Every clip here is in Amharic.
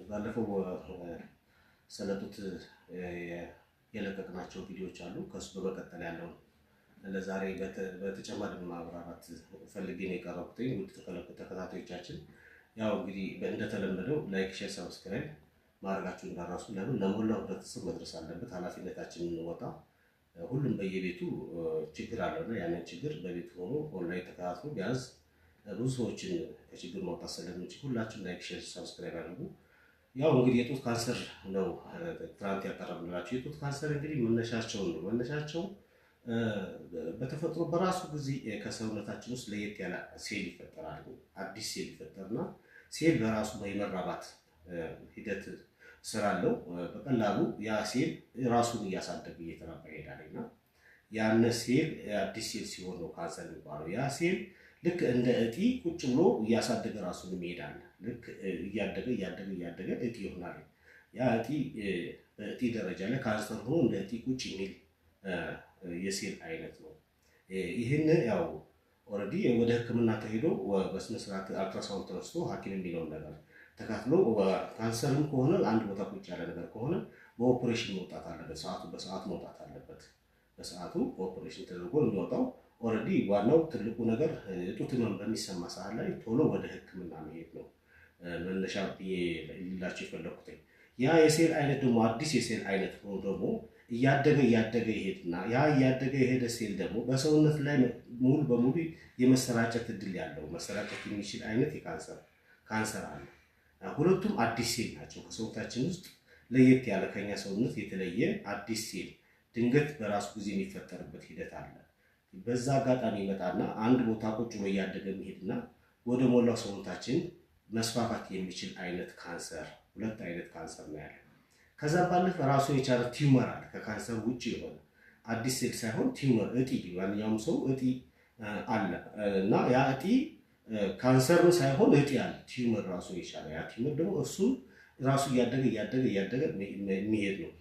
ባለፈው ስለ ጡት የለቀቅናቸው ቪዲዮዎች አሉ። ከሱ በመቀጠል ያለውን ለዛሬ በተጨማሪ ማብራራት ፈልጌ ነው የቀረብኩት። ውድ ተከታታዮቻችን ያው እንግዲህ እንደተለመደው like፣ share፣ subscribe ማድረጋችሁ እንዳትረሱ። ለምን ለሞላው ህብረተሰብ መድረስ አለበት፣ ኃላፊነታችንን እንወጣ። ሁሉም በየቤቱ ችግር አለውና ያንን ችግር በቤቱ ሆኖ ኦንላይን ተከታትሎ ቢያንስ ብዙ ሰዎችን ከችግር ማውጣት ስለምንችል ሁላችሁም like፣ share፣ subscribe አድርጉ። ያው እንግዲህ የጡት ካንሰር ነው ትናንት ያቀረብንላችሁ። የጡት ካንሰር እንግዲህ መነሻቸውን ነው። መነሻቸው በተፈጥሮ በራሱ ጊዜ ከሰውነታችን ውስጥ ለየት ያለ ሴል ይፈጠራል። አዲስ ሴል ይፈጠርና ሴል በራሱ የመራባት ሂደት ስላለው በቀላሉ ያ ሴል ራሱን እያሳደገ እየተራባ ይሄዳል እና ያን ሴል አዲስ ሴል ሲሆን ነው ካንሰር የሚባለው። ያ ሴል ልክ እንደ እጢ ቁጭ ብሎ እያሳደገ ራሱን ይሄዳል። ልክ እያደገ እያደገ እያደገ እጢ ይሆናል። ያ እጢ በእጢ ደረጃ ላይ ካንሰር ሆኖ እንደ እጢ ቁጭ የሚል የሴል አይነት ነው። ይህን ያው already ወደ ሕክምና ተሄዶ በስነስርዓት አልትራሳውንድ ተነስቶ ሐኪም የሚለውን ነገር ተካትሎ ካንሰርም ከሆነ አንድ ቦታ ቁጭ ያለ ነገር ከሆነ በኦፕሬሽን መውጣት አለበት። ሰዓቱ በሰዓቱ መውጣት አለበት። በሰዓቱ ኦፕሬሽን ተደርጎ የሚወጣው already ዋናው ትልቁ ነገር የጡት ህመም በሚሰማ ሰዓት ላይ ቶሎ ወደ ሕክምና መሄድ ነው መነሻ ብዬ ልላቸው የፈለኩት። ያ የሴል አይነት ደግሞ አዲስ የሴል አይነት ሆኖ ደግሞ እያደገ እያደገ ይሄድና ያ እያደገ የሄደ ሴል ደግሞ በሰውነት ላይ ሙሉ በሙሉ የመሰራጨት እድል ያለው መሰራጨት የሚችል አይነት የካንሰር ካንሰር አለ። ሁለቱም አዲስ ሴል ናቸው። ከሰውነታችን ውስጥ ለየት ያለ ከኛ ሰውነት የተለየ አዲስ ሴል ድንገት በራሱ ጊዜ የሚፈጠርበት ሂደት አለ። በዛ አጋጣሚ ይመጣና አንድ ቦታ ቁጭ ብሎ እያደገ የሚሄድና ወደ ሞላው ሰውነታችን መስፋፋት የሚችል አይነት ካንሰር፣ ሁለት አይነት ካንሰር ነው ያለው። ከዛ ባለፈ ራሱን የቻለ tumor አለ። ከካንሰር ውጭ የሆነ አዲስ ሴል ሳይሆን tumor እጢ፣ ማንኛውም ሰው እጢ አለ እና ያ እጢ ካንሰር ሳይሆን እጢ አለ፣ tumor ራሱን የቻለ። ያ tumor ደግሞ እሱም ራሱ እያደገ እያደገ እያደገ የሚሄድ ነው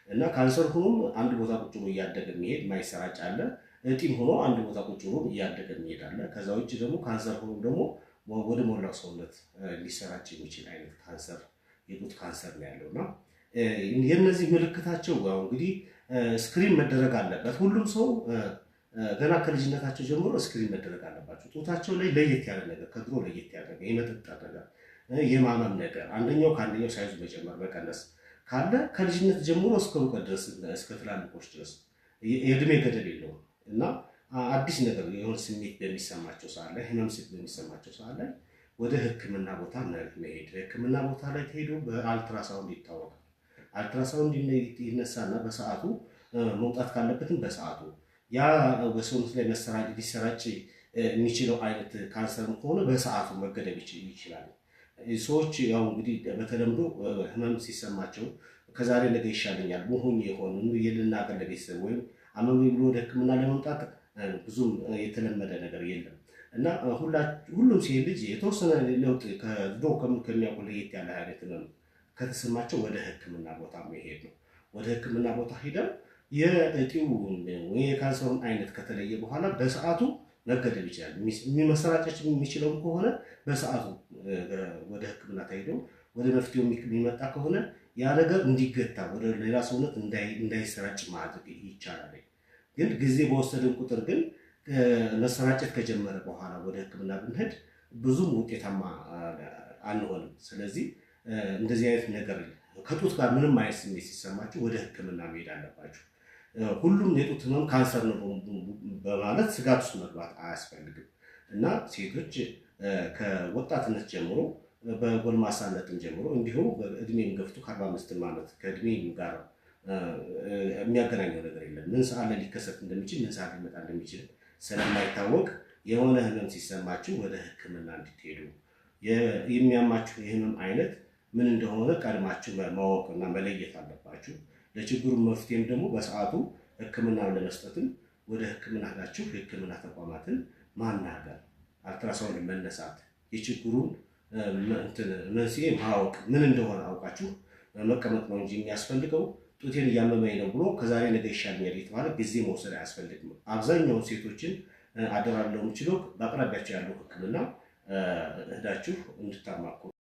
እና ካንሰር ሆኖም አንድ ቦታ ቁጭ ብሎ እያደገ የሚሄድ ማይሰራጭ አለ። እጢም ሆኖ አንድ ቦታ ቁጭ ብሎ እያደገ የሚሄድ አለ። ከዛ ውጭ ደግሞ ካንሰር ሆኖም ደግሞ ወደ ሞላው ሰውነት ሊሰራጭ የሚችል አይነት ካንሰር የጡት ካንሰር ነው ያለው። እና የነዚህ ምልክታቸው ያው እንግዲህ screen መደረግ አለበት። ሁሉም ሰው ገና ከልጅነታቸው ጀምሮ screen መደረግ አለባቸው። ጡታቸው ላይ ለየት ያለ ነገር፣ ከድሮ ለየት ያለ ነገር፣ የመጠጣት ነገር፣ የማመም ነገር፣ አንደኛው ከአንደኛው size ኡ መጨመር መቀነስ ካለ ከልጅነት ጀምሮ እስከ እውቀት ድረስ እስከ ትላልቆች ድረስ የእድሜ ገደብ የለውም እና አዲስ ነገር የሆነ ስሜት በሚሰማቸው ሰዓት ላይ፣ ህመም በሚሰማቸው ሰዓት ላይ ወደ ሕክምና ቦታ መሄድ። ሕክምና ቦታ ላይ ተሄዶ በአልትራሳውንድ ይታወቃል። አልትራሳውንድ ይነሳና በሰዓቱ መውጣት ካለበትም በሰዓቱ ያ በሰውነት ላይ ሊሰራጭ የሚችለው አይነት ካንሰርም ከሆነ በሰዓቱ መገደብ ይችላል። ሰዎች ያው እንግዲህ በተለምዶ ህመም ሲሰማቸው ከዛሬ ነገ ይሻለኛል መሆኝ የሆን ልናገር ለቤተሰብ ወይም አመመኝ ብሎ ወደ ሕክምና ለመምጣት ብዙም የተለመደ ነገር የለም እና ሁሉም ሴት ልጅ የተወሰነ ለውጥ ከድሮ ከሚያውቁ ለየት ያለ አይነት ህመም ከተሰማቸው ወደ ሕክምና ቦታ መሄድ ነው። ወደ ሕክምና ቦታ ሄደው የእጢው ወይ የካንሰሩን አይነት ከተለየ በኋላ በሰዓቱ መገደብ ይችላል። መሰራጨት የሚችለውም ከሆነ በሰዓቱ ወደ ሕክምና ተሄዶ ወደ መፍትሄው የሚመጣ ከሆነ ያ ነገር እንዲገታ ወደ ሌላ ሰውነት እንዳይሰራጭ ማድረግ ይቻላል። ግን ጊዜ በወሰድን ቁጥር ግን መሰራጨት ከጀመረ በኋላ ወደ ሕክምና ብንሄድ ብዙም ውጤታማ አንሆንም። ስለዚህ እንደዚህ አይነት ነገር ከጡት ጋር ምንም አይነት ስሜት ሲሰማችሁ ወደ ሕክምና መሄድ አለባችሁ። ሁሉም የጡት ህመም ካንሰር ነው በማለት ስጋት ውስጥ መግባት አያስፈልግም እና ሴቶች ከወጣትነት ጀምሮ በጎልማሳነትም ጀምሮ እንዲሁም እድሜም ገፍቶ ከ45 ዓመት ከእድሜም ጋር የሚያገናኘው ነገር የለም። ምን ሰዓት ላይ ሊከሰት እንደሚችል ምን ሰዓት ሊመጣ እንደሚችል ስለማይታወቅ የሆነ ህመም ሲሰማችሁ ወደ ሕክምና እንድትሄዱ፣ የሚያማችሁ የህመም አይነት ምን እንደሆነ ቀድማችሁ ማወቅ እና መለየት አለባችሁ። ለችግሩ መፍትሄም ደግሞ በሰዓቱ ሕክምና ለመስጠትም ወደ ሕክምና ሄዳችሁ የሕክምና ተቋማትን ማናገር፣ አልትራሳውንድ መነሳት፣ የችግሩን መንስኤ ማወቅ ምን እንደሆነ አውቃችሁ መቀመጥ ነው እንጂ የሚያስፈልገው ጡቴን እያመመኝ ነው ብሎ ከዛሬ ነገ ይሻለኛል የተባለ ጊዜ መውሰድ አያስፈልግም። አብዛኛውን ሴቶችን አደራለው የምችለው በአቅራቢያቸው ያለው ሕክምና ሄዳችሁ እንድታማክሩ።